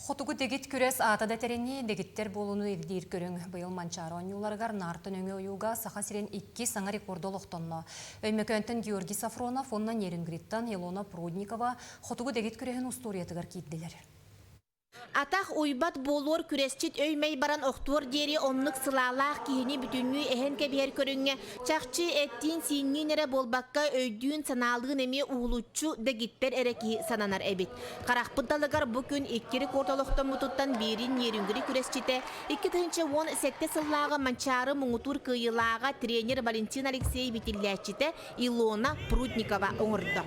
Хотугу дэгит күрэс аата да этэринии, дэгиттэр буолууну ирдиир көрүҥ. Быйыл Манчаары оонньууларыгар наарта нөҥүө ойууга Саха сирин икки саҥа рекорда олохтонно. Өймөкөөнтөн Георгий Сафронов уонна Нерюнгриттан Илона Прудникова хотугу дэгит күрэһин устуоруйатыгар киирдилэр. Атах уйбат буолуор күрэсчит өй-мэй баран охтуор диэри оннук сылаалаах киһини бүтүннүү эһэн кэбиһэр көрүҥҥэ чахчы эттиин-сиинниин эрэ буолбакка өйдүүн-санаалыын эмиэ уһулуччу дэгиттэр эрэ киһи сананар эбит. Харахпыт далыгар бу күн икки рекорд олохтоммутуттан биирин Нерюнгри күрэсчитэ, 2017 сыллааҕы Манчаары муҥутуур кыайыылааҕа тренер Валентин Алексеев итиллээччитэ Илона Прудникова оҥордо.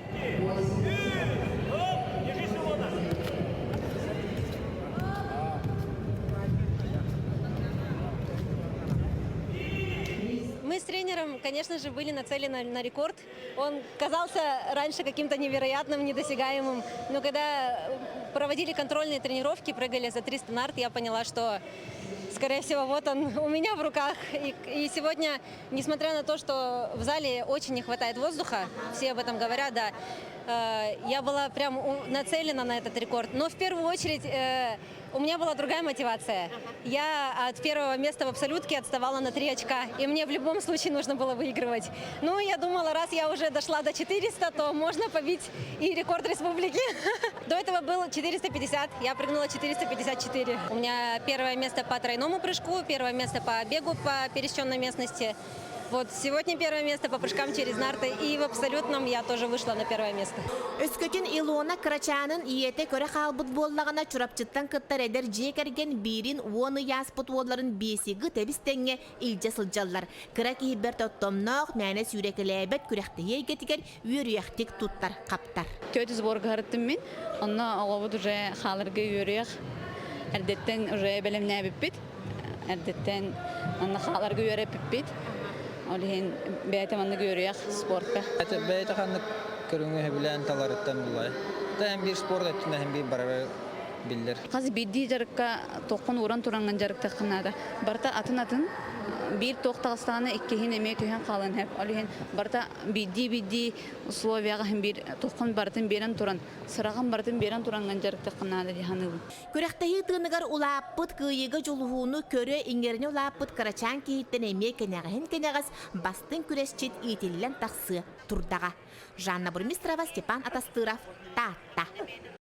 Мы с тренером, конечно же, были нацелены на рекорд. Он казался раньше каким-то невероятным, недосягаемым, но когда проводили контрольные тренировки, прыгали за 300 нарт, я поняла, что, скорее всего, вот он у меня в руках. И, и сегодня, несмотря на то, что в зале очень не хватает воздуха, все об этом говорят, да, э, я была прям нацелена на этот рекорд. Но в первую очередь э, у меня была другая мотивация. Я от первого места в абсолютке отставала на 3 очка, и мне в любом случае нужно было выигрывать. Ну, я думала, раз я уже дошла до 400, то можно побить и рекорд республики. До этого был 450, я прыгнула 454. У меня первое место по тройному прыжку, первое место по бегу по пересеченной местности. Вот сегодня первое место по прыжкам через нарты, и в абсолютном я тоже вышла на первое место. Өскөтүн Илона кырачаанын ийэтэ көрө хаалбыт буоллаҕына, Чурапчыттан кыттар эдэр дьиэ кэргэн биирин уон ый ааспыт уолларын биэсиги тэбис-тэҥҥэ илдьэ сылдьаллар. Кыра киһи бэрт оттомноох, мээнэ сүүрэкэлээбэт күрэхтэһии эйгэтигэр үөрүйэхтик туттар-хаптар. Төрт сборга сырыттым мин. Онно оҕобут уже хааларга үөрүйэх. Эрдэттэн уже бэлэмнээбиппит. Эрдэттэн манна хааларга үөрэппиппит. Ол иһин бэйэтэ маннык үөрүйэх спортка. Бэйэтэ ханнык көрүҥү сөбүлээн таларыттан булай. Та биир спорт өттүнэн биир барара биллэр. Хас биирдии дьарыкка туоххун ууран тураҥҥын дьарыктаххын наада. Барыта атын-атын. Биир туох таҕыстаҕына иккиһин эмиэ түһэн хаалан сөп. Ол иһин барыта биирдии-биирдии условияҕа биир туоххун барытын биэрэн туран, сыраҕын барытын биэрэн тураҥҥын дьарыктаххын наада дии саныыбын. Күрэхтэһии тыыныгар улааппыт, кыайыыга дьулуһууну көрө, иҥэринэ улааппыт кырачаан киһиттэн эмиэ кэнэҕэһин кэнэҕэс бастыҥ күрэсчит иитиллэн тахсыа турдаҕа. Жанна Бурмистрова, Степан Атастыров, Таатта.